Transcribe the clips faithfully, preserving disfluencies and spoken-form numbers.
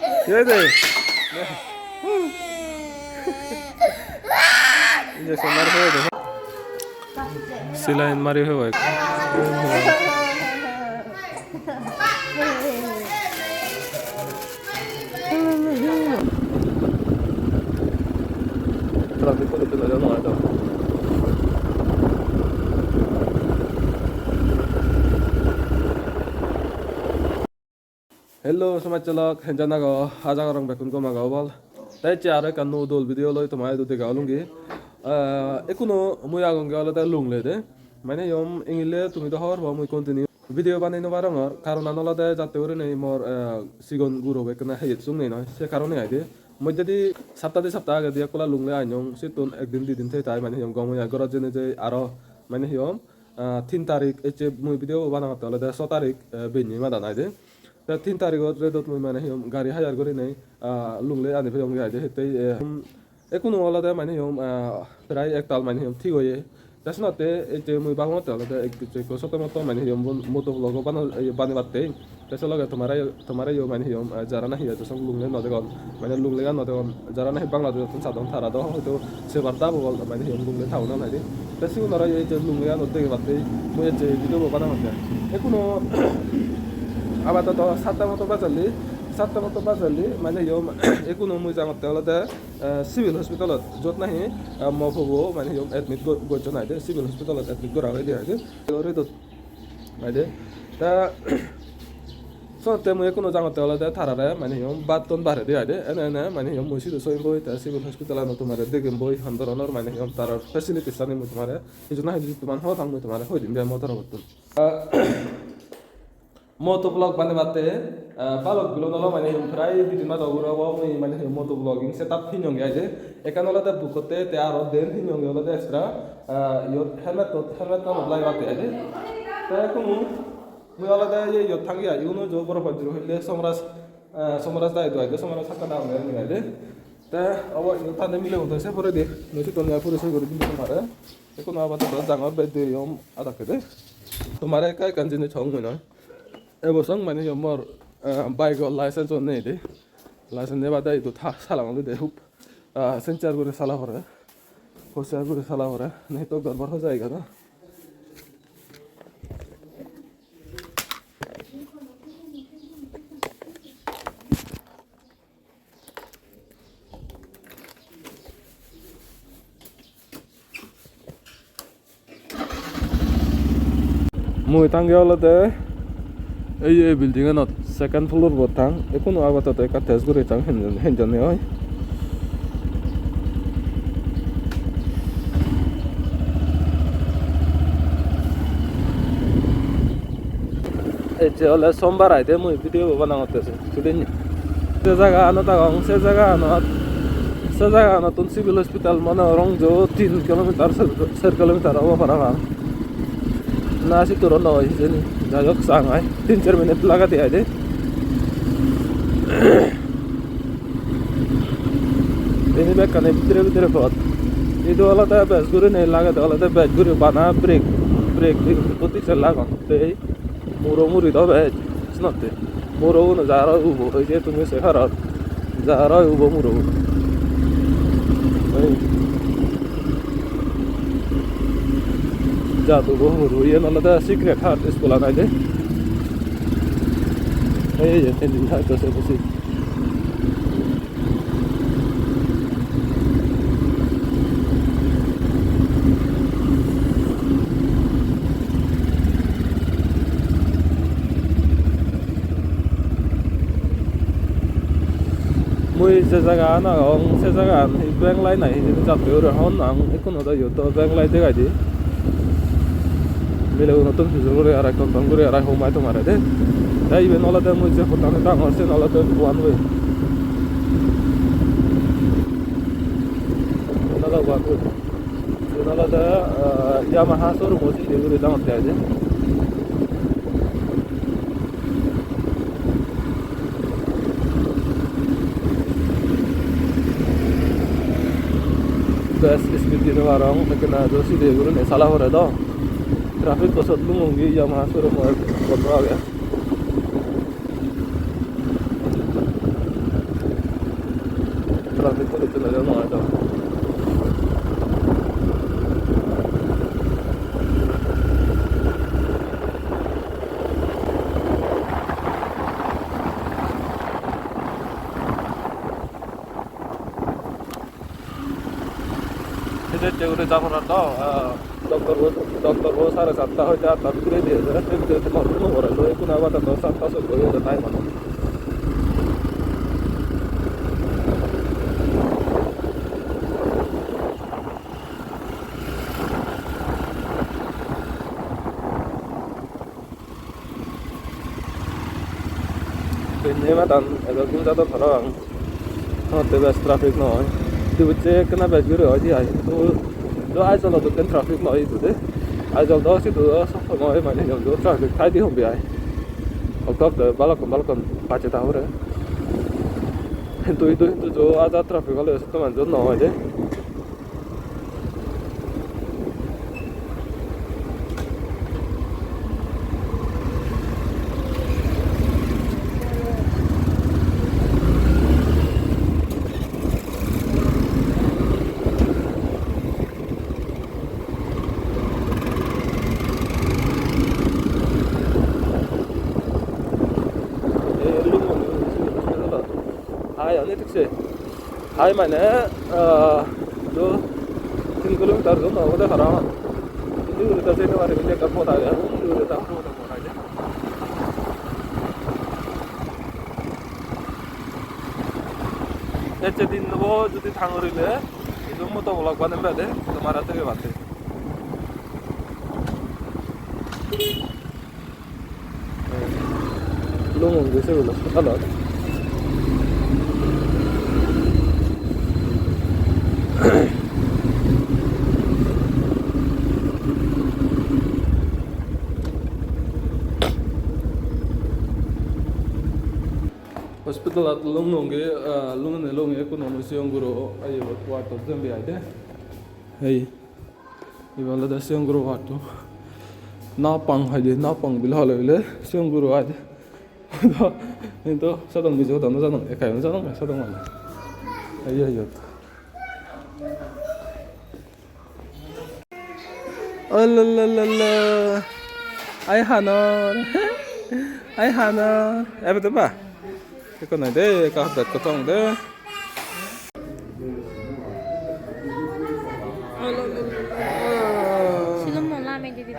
Ei de. Injection mari pebo de. Saline mari pebo ekko. Hello, somajje lok, henjan ago? Aja gorong bekkun gom ago obol. Te ecche aro ekkan nuo dol video loi toma idu dega olungi. Ah, ekkuno mui agonge olode Lunglei de. Mane hi hom, ingile tumi do hobor po, mui continue video banei no parongor. Karonan olode jatte gurinei mor, ah, sigon gurobo ekkena heyet sung nei noi. Se karone aide. Moddedi sapta di sapta agedi ekkola Lunglei ainyong, sittun ekdin didin thei thai mane hi hom gom oi ai. Gorot jeinei jei aro mane hi hom, ah, tin tarik ecche mui video banangotte olode so tarik, eh, benne madan aide. Te tin tarigot redot mui mane hi hom gari hire gurinei, ah, Lunglei ani peyonge aide. Hittei, eh, hmm, ekkuno olode mane hi hom, ah, prai ektal mane hi hom thik oye. Te senotte ecche mui bagongotte olode ek-, ecche ekko soto moto mane hi hom bon-, moto vlog-o bana-, eh, banebatte. Te se loge tomare, tomareyo mane hi hom, eh, jara nahi ejo song Lunglei no degon, mane Lungleigan no degon, jara nahi Bangladesh-ottun sadon tara do hoito sebar dabo bol mane hi hom Lunglei town-an aide. Te sigun aro ei je Lungleiganot degebatte mui ecche video bo banangotte. Ekkuno apatoto satta moto bajelli, satta moto bajelli mane hi hom ekkuno mui jangotte olode, eh, civil hospitalot, jot nahi, eh, mo pubo mane hi hom admit go-, gocchon aide, civil hospitalot admit gora oide aide. Redot aide. Ta sotte mui ekkuno jangotte olode tarare mane hi hom batton baredi aide. Ene ene mane hi hom mui sidu soimboi, te civil hospital-anot tomare degemboi, hon doronor mane hi hom tarar facilities-ani mui tomare hiju na hiju toman hobor pang mui tomare hoi dim de mo torobottun. Ah, moto vlog banebatte, ah, balok gulon olo mane hi hom prai di tin mas ugure obo mui mane hi hom moto vlogging setup hinonge aide. Ekkan olode bukkotte, te aro den hinonge olode extra, ah, iyot helmet-ot, helmet-anot lagebatte aide. Te ekku mui, mui olode ye iyot tangi ai, iguno jo boro pajjuro hoile Somraj, ah, Somraj da idu aide, Somraj sakka da agonde ni aide. Te obo iyot tande mile unde se poredi, mui sittun ai porisoy guri dim tomare. Ekkuno abadoto jangor bej deri om adakke de. Tomare ekka ekkan jinis hong mui noi. Ebo song mane hi hom mor, ah, bike-o license-o nei de. License nei bade idu tha-, salang olode hub, ah, sensor guri sala pore. Hochar guri sala pore. Nei to dorbar ho jai gana. Mui tange olode ei, ei building anot second floor bot tang. Ekkuno apatot ekka test guri tang, henjon-, henjonne oi. Ecche ole sombar aide mui video bo banangotte se. Tuli ni. Se jaga anot agong, se jaga anot, se jaga anottun civil hospital mone horong jo tin kilometer, ser, ser kilometer obo parapang. Na, sittun ro noi hijeni. Jai hok, sang ai. Tin ser minute lagede aide. Ini bekkani bidire bidire pot. Idu olode bej gurinei lagede, olode bej guri bana brick, brick, brick, brick, brick, brick, brick, brick, Muro muri do bej, senotte. Muro uno jar oi ubo, oi je tumi se paror. Jar oi ubo muro uno. Ei. Jat ubo muro, iyen olode Sacred Heart School-an aide. Ei, ei, ei, ei, ei, ei, ei, ei. Mui je jagaan agong, se jagaan hi bank line nahi hijeni jatte uri hobor nw pang. Ekkuno do iyot do bank line dega jai de. Milegunottun pijor guri aro ekkan ton guri aro homai tomare de. Te iben olode mui je pottan dangor siyen olode one way. Iyen olode one way. Iyen olode, ah, Yamaha showroom-o sindi guri degongotte ai de. Bej speed di no parong, ekkena do side gurinei sala pore do. Traffic-o sot lungongi, Yamaha showroom-o bondo age. Traffic police-un aro no ejon. Sede guri ja porar do, ah, doctor bo, doctor bo sare satta hoite atta bidire diye, se bidire te no pore, loi kuna bata do satta sotto oye time ano. Benne madan edo gum jadon parapang. Hotte bej traffic no oi. Dibucche ekkena bej guri oi di ai. Hintu do Aizawl-o dokken traffic no oi idu de. Aizawl do sidu do sob somoi mane hintu traffic thai di hombi ai. Okto okto balokkon balokkon bajje ta hure. Hintu idu hintu jo aja traffic ole sotto manjo no oi de. Ai, ani thik se. Hai mane, ah, do tin kilometer do no obode parapang. Indi guri do jei no parim, indi ekkan pot age, undi guri ekkan pot age. Ecche din dobo judi thangorile, idu moto vlog banem bade, tomare dege bade. Lungongi sigulo hospitalot. Hospitalot lungongi, ah, lungone lungi ekkuno mui sigon guro, ah, iyot ward-ot jembi ai de. Ei. Ibe olode sigon guro ward-to. Napang hoide, napang bile hole bile sigon guro ai de. Hintu sadon mije hoda no janong, ekka yo no janong, sadon mane. Ei, ei, iyot. Oh, la, la, la, la. Ai hanor. Ai hanor. Ebe de ba? Ekko noi de, ekka hot ekko tong de. Silummo lame di di.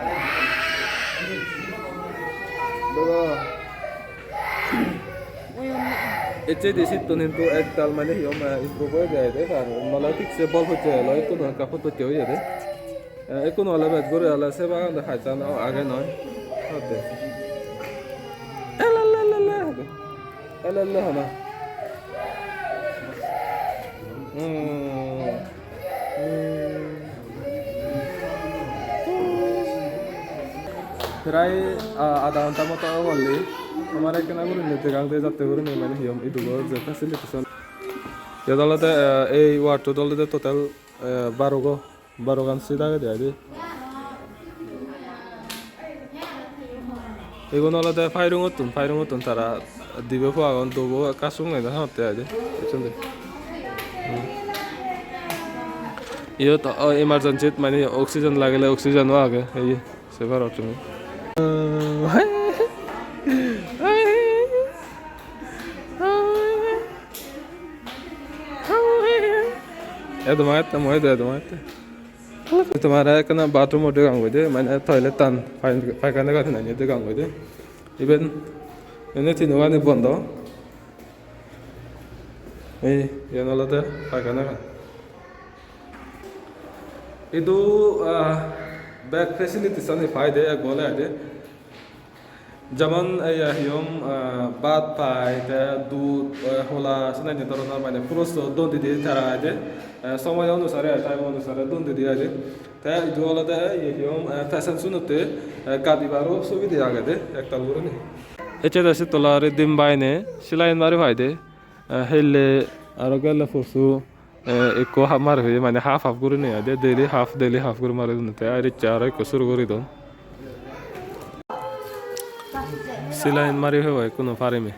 Ecche de sittun hintu ektal mane hi hom, eh, improve oi jai de, ar mane thik se bol pocche elo, ekku no ekka pot pocche oye de. Eh, ekku no ole bej guri ole se bagan de hajjan age noi. Hotte. Ele, ele, ele, ele. Ele, ele, hana. Hmm. Hmm. Prai, ah, adha ghonta moto ogolli. Amar ekkena gurinei degang de jatte gurinei mane hi hom idugo je facilitation. Iyot olode, eh, ei ward-ot olode total, eh, baro go. Barogan seat agede ai de. Igun olode firing-ottun, firing-ottun tara dibe po agon, duobo ekka sung nei de hotte ai de. Pijjendi. Hmm. Iyot, o, emergency-t mane oxygen lagile oxygen-o age, ei se paror tumi. Edom agette, mui edo edom agette. Tomare ekkana bathroom-o degangoi de, mane toilet-tan, pai-, paikanagan hinanne degangoi de. Iben, indi tinogani bondo. Ei, iyen olode paikanagan. Idu, ah, bek facilities-ani pai de, ekko ole ai de. Jemon, ei, hi hom, ah, bhat pai, te dud, eh, hola, senanye doronor mane purosto don didi tara ai de, eh, somoy onusare ai, time onusare don didi ai de. Te idu olode, ei, hi hom, eh, patient-unotte, eh, gadibaro subide agede, ektal gurinei. Ecche de se tola aro dim baine, saline mari pai de, eh, helle aro gelle posu, eh, ekko hap mari hoye, mane half half gurinei ai de, daily half, daily half guri mari dun te, ai ricche aro ekko suru guri don. Saline mari hoye, ekko no parime.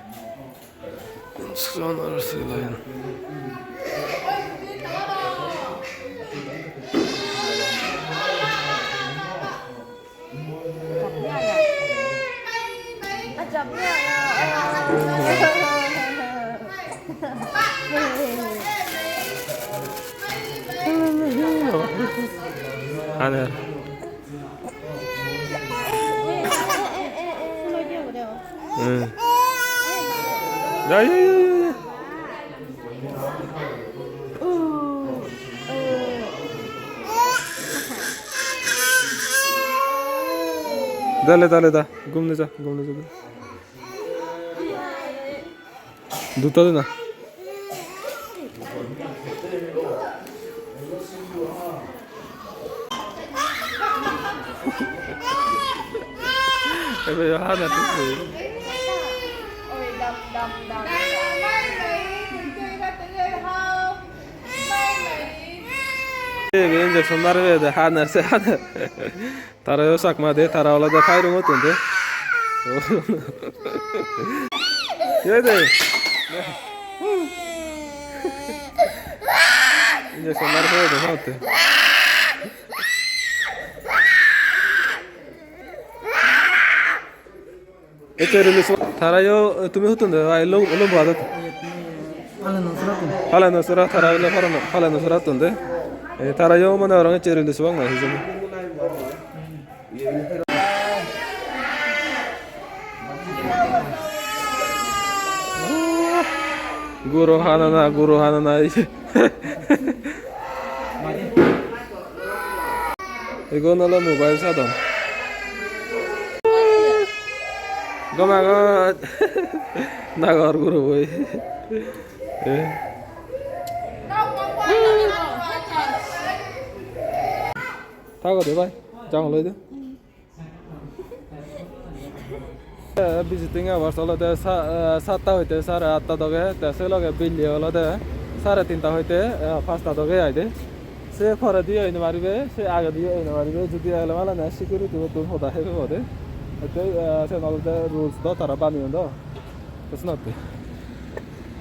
Injection aro saline. Haner. Hmm. Ya, ya, ya, ya, ya. Dale, dale, da. Gumne ja, gumne ja. Duta de na. Ebe ya hana tu. Ebe injection marbe de, hanar se hanar. Tara yo Chakma de, tara olode firing ottun de. Ye de. Injection mar hoye de hotte. Ecche release tara yo, tumi huttun de, ai lo, lo bua de. Pale no sura tun. Pale no sura, tara ole pale no, pale no sura tun de. E, tara yo mane orang ecche release bang na hijeni. Guro hanana, guro hanana. Igun ole mobile sadon. Gom agot. Nagor guro boi. Eh. Thago de bhai. Jang loi de. Eh, visiting hours olode sa-, eh, satta hoite sare atta doge, te se loge belle olode sare tinta hoite, eh, pasta doge ai de. Se poredi oi no paribe, se agedi oi no paribe, judi ele malane security bottun hoda hebe pode. Ete, eh, sen olode rules do tara baneyon do. Te senotte.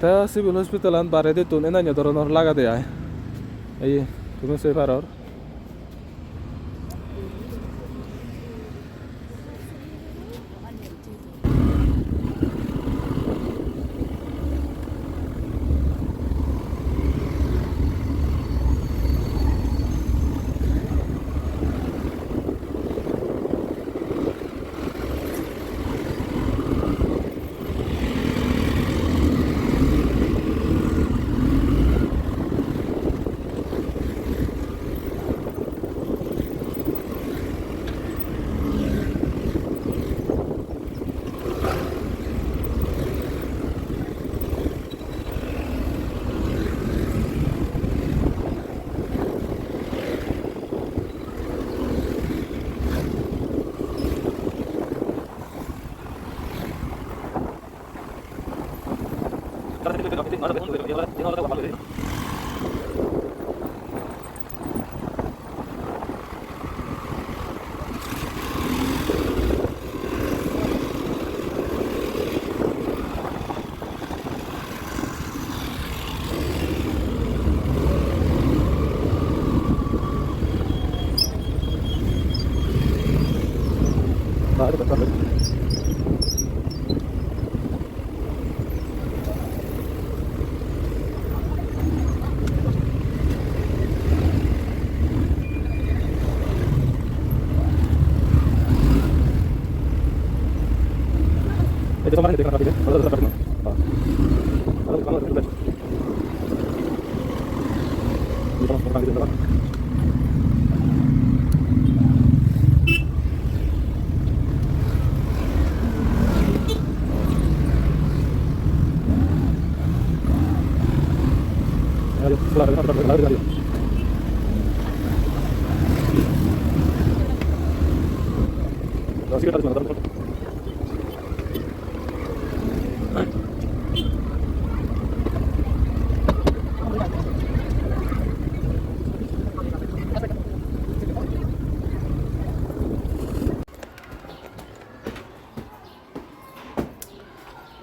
Te civil hospital an baredittun enanyo doronor lagede ai. Ei, tumi sei paror.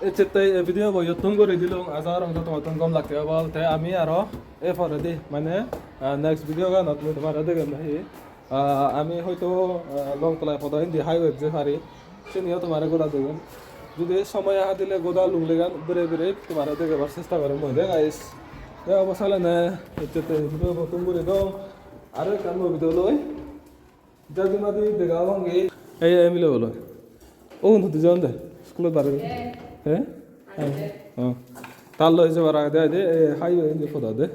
Ecchettei ei video bo iyottun guri dilung, aja gorong jotomattun gom lakke obol. Te ami aro ei poredi, mane, ah, next video ganot mui tomare degem nahi. Ah, ami hoito, ah, Longtolai podo indi highway jei pari. Siniyo tomare goda degem. Judi somoy hadile goda Lunglegan bere bere tomare degebar chesta gorim mui de, guys. Te obo salene ecche te video bottom guri dong. Aro ekkan nuo video loi. Jadi madi dega obonge. Ei, ei, mile bolo. O, undi jon de. School-ot bare. He? Oh. Tar loi jebar agede, ei de, ei, highway indi poda de.